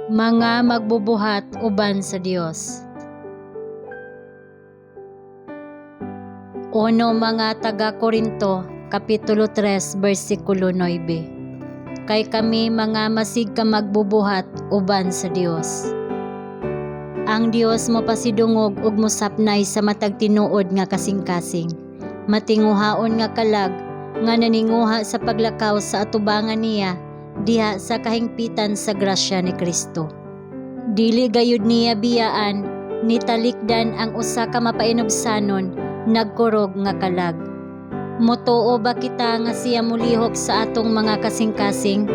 Mga magbubuhat uban sa Dios. Uno mga taga Korinto, kapitulo 3, bersikulo 9. Kay kami mga masig ka magbubuhat uban sa Dios. Ang Dios mopasidungog ug mosapnay sa matag tinuod nga kasing-kasing. Matinguhaon nga kalag nga naninguha sa paglakaw sa atubangan niya diha sa kahingpitan sa grasya ni Kristo. Dili gayud niya biyaan ni talikdan ang usa ka mapainubsanon nagkurog nga kalag. Motuo ba kita nga siya molihok sa atong mga kasing-kasing?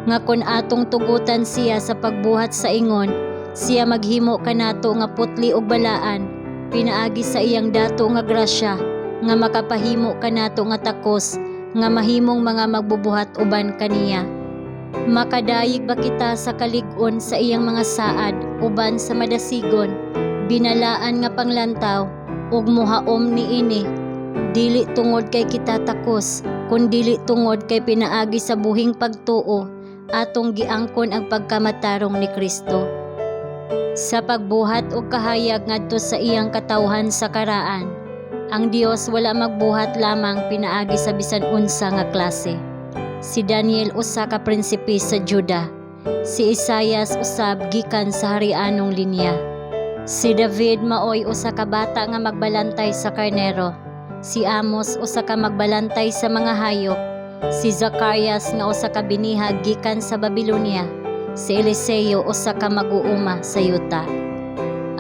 Nga kon atong tugutan siya sa pagbuhat sa ingon, siya maghimo kanato nga putli ug balaan, pinaagi sa iyang dato nga grasya nga makapahimo kanato nga takos nga mahimong mga magbubuhat uban kaniya. Makadayeg ba kita sa kalig-on sa iyang mga saad uban sa madasigon, binalaan nga panglantaw ug mohaom niini, dili tungod kay kita takos, kundili tungod kay pinaagi sa buhing pagtuo atong giangkon ang pagkamatarong ni Kristo? Sa pagbuhat og kahayag ngadto sa iyang katawhan sa karaan, ang Dios wala magbuhat lamang pinaagi sa bisan unsa nga klase. Si Daniel usa ka prinsipe sa Juda. Si Isayas usab gikan sa harianong linya. Si David maoy usa ka bata nga magbalantay sa karnero. Si Amos usa ka magbalantay sa mga hayop. Si Zacarias nga usa ka binihag gikan sa Babilonia. Si Eliseo usa ka mag-uuma sa yuta.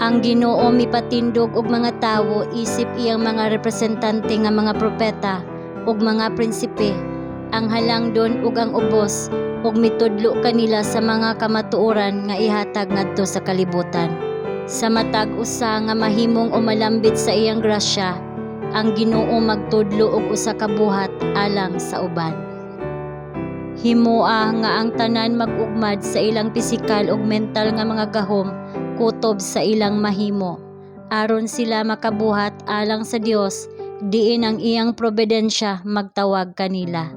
Ang Ginoo mipatindog og mga tawo isip iyang mga representante nga mga propeta ug mga prinsipe, ang halangdon ug ang ubos, ug mitudlo kanila sa mga kamatuoran nga ihatag ngadto sa kalibutan. Sa matag usa nga mahimong umalambit sa iyang grasya, ang Ginoo magtudlo og usa ka buhat alang sa uban. Himoa nga ang tanan mag-ugmad sa ilang pisikal ug mental nga mga gahom kutob sa ilang mahimo, aron sila makabuhat alang sa Dios diin ang iyang providensya magtawag kanila.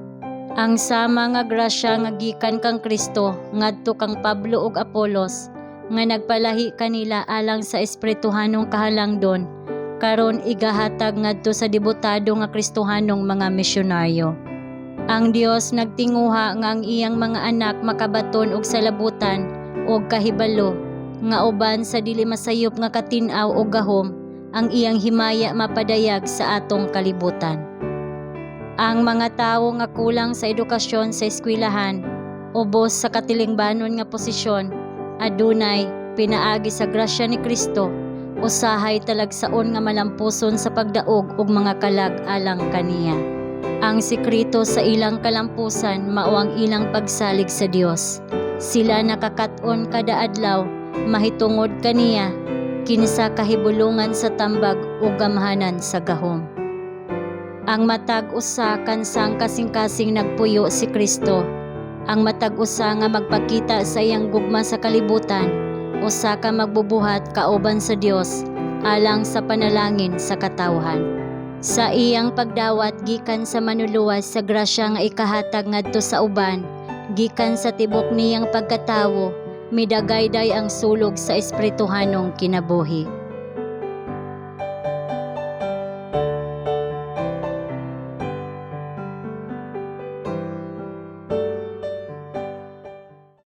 Ang sama nga grasya nga gikan kang Kristo ngadto kang Pablo ug Apolos nga nagpalahi kanila alang sa espirituhanong kahalangdon karon igahatag ngadto sa debotado nga Kristohanong mga misyonaryo. Ang Dios nagtinguha nga ang iyang mga anak makabaton og salabutan og kahibalo nga uban sa dili masayop nga katin-aw og gahom ang iyang himaya mapadayag sa atong kalibutan. Ang mga tawo nga kulang sa edukasyon sa eskwelahan, ubos sa katilingbanon nga posisyon, adunay pinaagi sa grasya ni Kristo, usahay talagsaon nga malampuson sa pagdaog og mga kalag alang kaniya. Ang sekreto sa ilang kalampusan mao ang ilang pagsalig sa Dios. Sila nakakat-on kada adlaw mahitungod kaniya, kinsa kahibulongan sa tambag ug gamhanan sa gahom. Ang matag usa kansang kasing-kasing nagpuyo si Kristo. Ang matag usa nga magpakita sa iyang gugma sa kalibutan, usa ka magbubuhat kauban sa Dios alang sa panalangin sa katawhan. Sa iyang pagdawat gikan sa Manluluwas sa grasya nga ikahatag ngadto sa uban, gikan sa tibok niyang pagkatawo, midagayday ang sulog sa espirituhanong kinabuhi.